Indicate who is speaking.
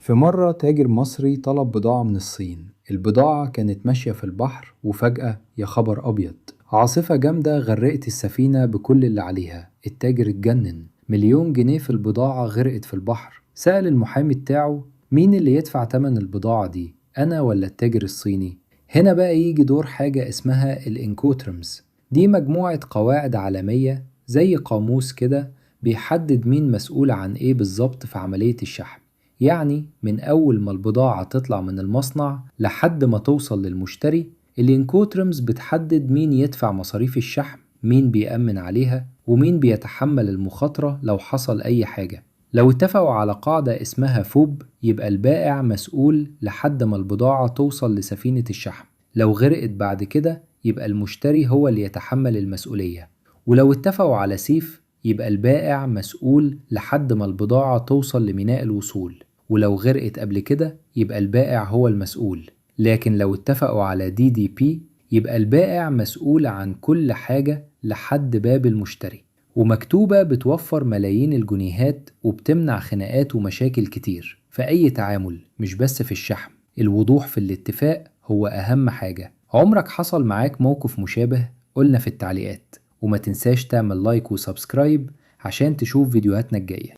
Speaker 1: في مرة تاجر مصري طلب بضاعة من الصين. البضاعة كانت ماشية في البحر، وفجأة يا خبر أبيض، عاصفة جامدة غرقت السفينة بكل اللي عليها. التاجر اتجنن، 1,000,000 جنيه في البضاعة غرقت في البحر. سأل المحامي بتاعه: مين اللي يدفع تمن البضاعة دي، أنا ولا التاجر الصيني؟ هنا بقى يجي دور حاجة اسمها الإنكوترمز. دي مجموعة قواعد عالمية زي قاموس كده بيحدد مين مسؤول عن إيه بالظبط في عملية الشحن. يعني من أول ما البضاعة تطلع من المصنع لحد ما توصل للمشتري، الإنكوترمز بتحدد مين يدفع مصاريف الشحن، مين بيأمن عليها، ومين بيتحمل المخاطرة لو حصل أي حاجة. لو اتفقوا على قاعدة اسمها FOB، يبقى البائع مسؤول لحد ما البضاعة توصل لسفينة الشحن. لو غرقت بعد كده يبقى المشتري هو اللي يتحمل المسؤولية. ولو اتفقوا على CIF، يبقى البائع مسؤول لحد ما البضاعة توصل لميناء الوصول، ولو غرقت قبل كده يبقى البائع هو المسؤول. لكن لو اتفقوا على DDP، يبقى البائع مسؤول عن كل حاجة لحد باب المشتري. ومكتوبة بتوفر ملايين الجنيهات وبتمنع خناقات ومشاكل كتير في أي تعامل، مش بس في الشحن. الوضوح في الاتفاق هو أهم حاجة. عمرك حصل معاك موقف مشابه؟ قولنا في التعليقات، وما تنساش تعمل like و subscribe عشان تشوف فيديوهاتنا الجاية.